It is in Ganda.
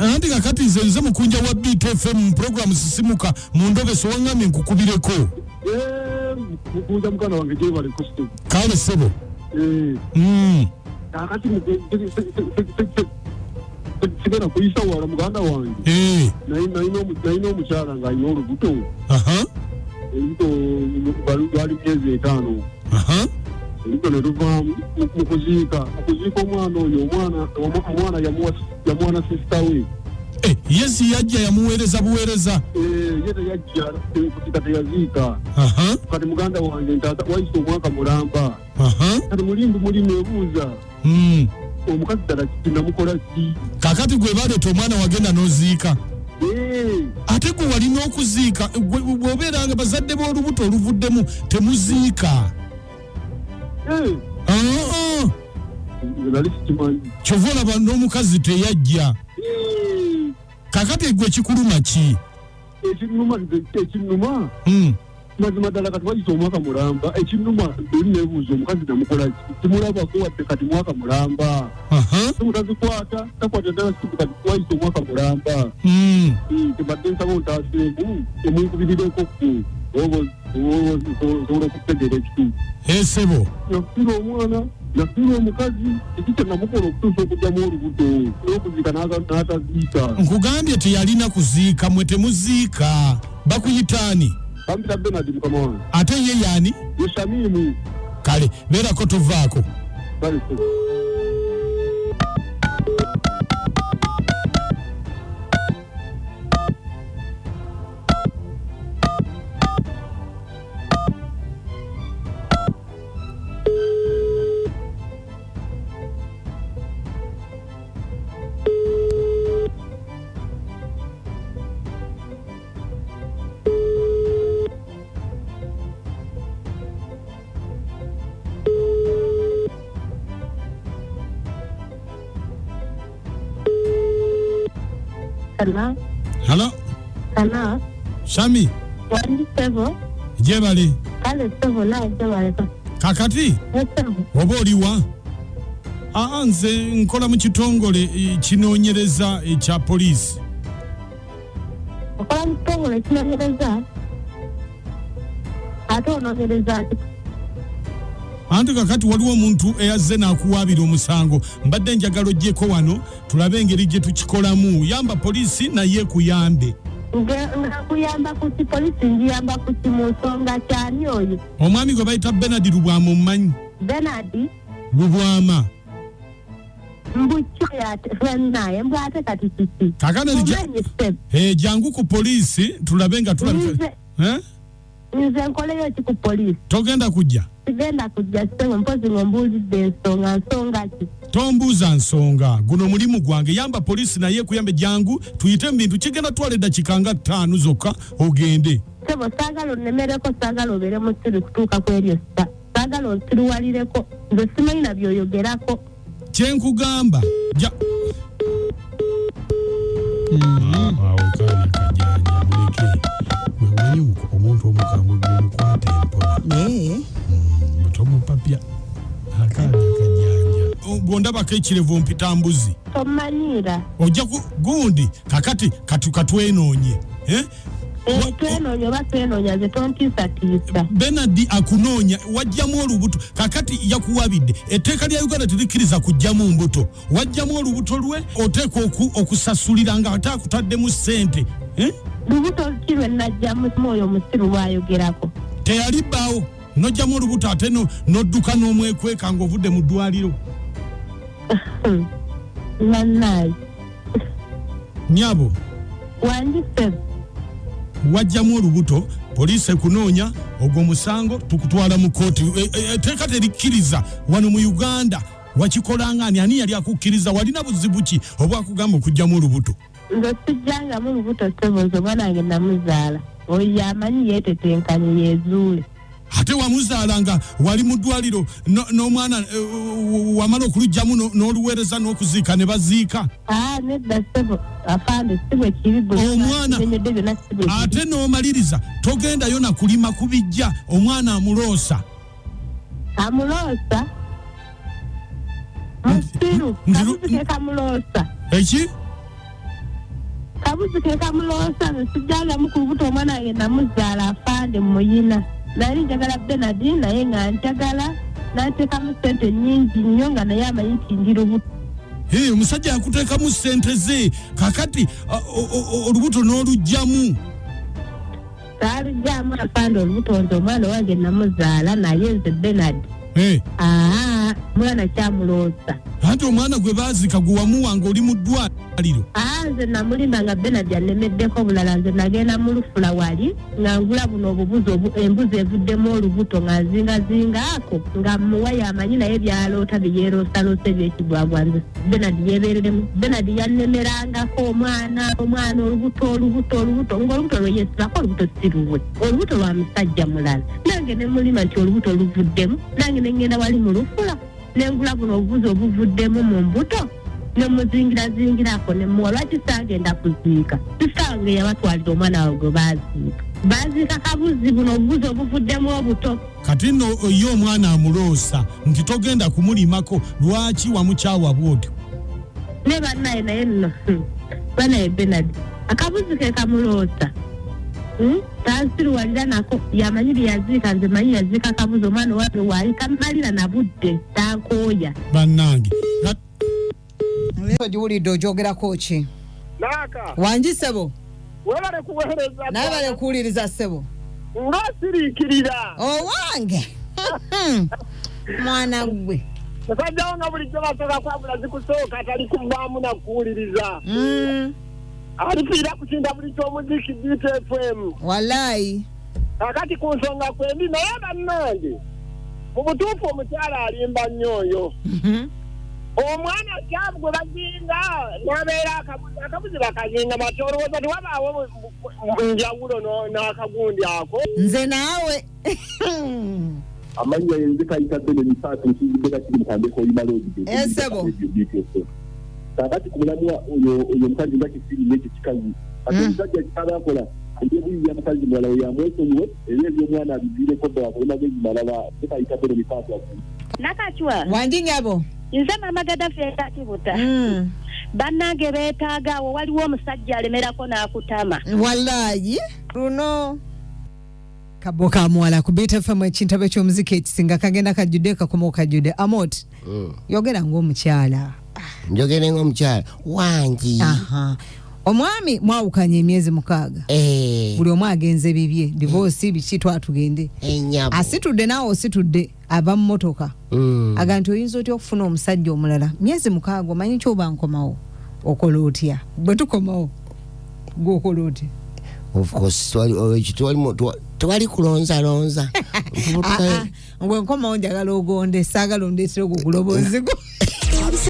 Anti kakati nze nze mukunja wa Beat FM program Sisimuka mu ndobeso, waŋŋambye nkukubireko. Eh, mukunja muganda wange, gyebale kusite. Kale ssebo. Eh, kakati sigenda kuyisa wala, muganda wange. Nalina omukyala ng'alina olubuto. Olubuto lwali myezi 5. Olubuto ne luvaamu. Mu kuziika omwana oyo, omwana yamuwa na sister we. Eh, ye si yajja, yamuweereza buweereza? Eh, ye teyajja kuziika, teyaziika. Kati muganda wange, ntaata, wayise omwaka mulamba. Kati mulimbi muli nebuuza, omukazi ddala kiki namukola ki? Kakati gwe baleeta omwana, wagenda n'oziika? Eh. Ate gwe walina okuziika. Bw'obeera nga bazadde b'olubuto oluvuddemu, temuziika. Eh, Ah, ah. Nze nali sikimanyi. Kyova olaba n'omukazi teyajja. Kakati gwe kikuluma ki? Ekinnuma, nze ekinnuma, mazima ddala, kati wayise omwaka mulamba. Ekinnuma, oli nebuuza omukazi namukola ki? Simulabako wadde kati mwaka mulamba. Simu tazikwata, takwata ddala simu, kati wayise omwaka mulamba. Tebadde nsaba ontaaseemu, omunkubirireko ku oba osobola okutegeera ekituufu. Esebo. Nafiirwa omwana, nafiirwa omukazi. Kiki kye namukola okutuusa okugyamu olubuto n'okuziika n'ataziika? Nkugambye teyalina kuziika, mwe temuziika. Bakuyitaani? Bampita Benard, mukama wange. Ate ye yaani? Ye Shamimu. Kale beerako, tovaako. Kale ssebo. Hello. Hello. Hello. Shami. Wangi ssebo. Gyebale. Kale ssebo, nawe gyebaleko. Kakati Ssebo. oba oliwa? Aa, nze nkola mu kitongole kinoonyereza ekya poliisi. Okola mu kitongole ekinoonyereza? Ate onoonyereza ki? Anti kakati waliwo omuntu eyazze n'akuwaabira omusango. Mbadde njagala oggyeko wano tulabe engeri gye tukikolamu. Yamba poliisi naye ekuyambe. Nga kuyamba kuki? Poliisi ngiyamba kuki? Mu nsonga kyani oyo? Omwami gwe bayita Benard Lubwama, omumanyi? Benard? Lubwama. Mbuki ate naye? Mbw ate kati kiki? Kakano Mumanyi ssebo. Eh, jangu ku poliisi tulabe nga tulabika. Nze Eh? Nze nkoleyo ki ku poliisi? Togenda kujja? Sigenda kujja ssebo, mpozi ng'ombuulidde ensonga. Nsonga ki? Tombuuza nsonga, guno mulimu gwange. Yamba poliisi naye ekuyambe. Jangu tuyite mu bintu, kigenda twala eddakiika nga 5 zokka, ogende. Ssebo, saagala onnemereko, saagala obeere musiru kutuuka ku eryo ssa, saagala onsiruwalireko. Nze simanyi na byoyogerako. Kyenkugamba ja awo kaali akajanja, muleke. Wemanyi omuntu omukambwe gwomukwata empola. Naye Tomupapya, akaali akajanja. Bwondabako ekirevu ompita mbuzi. Tomanyiira. Ojja ku gundi. Kakati kati katwenoonye, eh? Eh, twenoonya oba twenoonya, nze tontiisatiisa. Benard akunoonya, wajjamu olubuto. Kakati yakuwabidde. Etteeka lya Uganda terikkiriza kujjamu mbuto. Wajjamu olubuto lwe, oteekwa okusasulira nga ate akutaddemu ssente, eh? Lubuto ki lwe najjamu oyo omusiru lwayogerako? Teyali bbaawo. Nojjamu olubuto ate n'odduka n'omwekweka ng'ovudde mu ddwaliro. Bannaayi. Nyabo. Wangi ssebo. Wajjamu olubuto, poliisi ekunoonya. Ogwo musango, tukutwala mu kooti. Etteeka terikkiriza wano mu Uganda. Wakikolanga ani? Ani yali akukkiriza? Walina buzibu ki obwakugamba okugjamu olubuto? Nze sijjangamu lubuto ssebo. Nze omwana wange namuzaala. Oyo amanyi yeetetenkanye, yeezuule. Ate wamuzaala nga wali mu ddwaliro n'omwana wamala okulugjamu n'oluweereza n'okuziika ne baziika. Aa, nedda ssebo, afande, si bwe kiri bwe. Omwana Nyonyodde byonna, si bwe kiri. Ate n'omaliriza togendayo na kulima ku bijja, omwana amuloosa. Amuloosa musiru. Kabuzi ke kamuloosa. Eki? Kabuzi ke kamuloosa, nze sijjangamu ku lubuto. Omwana wange namuzaala, afande, muyina. Nali njagala Benard, naye nga njagala n'anteekamu ssente nnyingi nnyo, nga naye amanyi nti ndi lubuto. Hey, omusajja yakuteekamu ssente ze, kakati olubuto n'olugjamu. Saalugyamu, afande, olubuto. Nze omwana wange namuzaala, naye nze Benard aa, mwana kyamuloosa. Anti omwana gwe baazika gwe wamuwa ng'oli mu ddwaliro. Aa, nze namulimba nga Benard annemeddeko bulala. Nze nagenda mu lufula wali nga ngula buno obubuzi embuzi evuddemu olubuto, nga nzingazinga ako nga muwa. Yamanyi naye byaloota byeyeeroosaloosa ebyekigwagwa. Nze Benard yeebereremu. Benard yannemerangako omwana, omwana, olubuto, olubuto, olubuto, ng'olubuto lwe yeesibako olubuto si luwe, olubuto lwa musajja mulala. Nange ne mulima nti olubuto luvuddemu. Nange ne ŋŋenda wali mu lufula ne ngula buno obubuzi obuvuddemu mu mbuto, nemuzingirazingira nemuwa. Lwaki saagenda kuziika? Sisange yabatwalira omwana wawe gwe baaziika. Baaziika kabuzi, buno obubuzi obuvuddemu obuto. Kati nno ye omwana amuloosa nti togenda kumulimako. Lwaki wamukyawa bwotyo? Ne bannaye, naye nno bannaye, Benard akabuzi ke kamuloosa. Tansiruwalira nako, yamanyi bye yaziika. Nze manyi yaziika kabuzi. Omwana owange waali kamalira na budde, tankooya. Bannange. Ogiwulidde, ogyogerako ki? Naaka. Wangi, ssebo. Webale kuweereza. Naye bale kuwuliriza, ssebo. Ng'osiriikirira. Owange mwana gwe. Musajjawo nga bulijjo basooka kwabula zikusooka, atali kuvaamu nakuwuliriza. Alifiira kukinda buli ky'omuziki BTFM. Walaayi. Kakati ku nsonga kwendi, naye bannange, mu butuufu omukyala alimba nnyo oyo. Omwana kyabu gwe bazinga n'abeera akabuzi, akabuzi bakazinga bati olowooza tewabaawo njawulo n'akagundi ako. Nze naawe. Amannya yenze kayita Bene Misaasi, nsinzidde Kakiri Mukande Koyima Road. Eh, ssebo. Kakati ku mulamwa oyo, oyo omukazi nga kisiri nekyo kikazi ate omusajja kyaba akola ebyebuyiya mukazi mulala, oyo amwesonyiwe, era ebyomwana abiviireko ddala, akole magezi malala. Nze kayita Bene Misaasi. Nakacwa. Wangi, nyabo. Nze mama Gadafi Etakibuta. Bannange, beetaaga awo waliwo omusajja alemerako n'akutama. Walaayi luno kabo ka muwala ku Beat FM, ekintabo ekyomuziki ekisinga kagenda kajjudde, kakomawo kajjudde. Amot, yogera ng'omukyala. Njogere ng'omukyala, wangi. Aha. Omwami mwawukanye emyezi 6. Buli omu agenze bibye, divorce biki, twatugende. Enyabo. Asitudde, naawe ositudde, ava mu motoka. Aga nti oyinza otya okufuna omusajja omulala myezi 6? Omanyi kyoba nkomawo okola otya? Bwe tukomawo gweokola otya? Of course ekyo tewali kulonzalonza. Ah, ah, bwe nkomawo njagala ogonde, saagala ondeetera ogwo guloboozigo.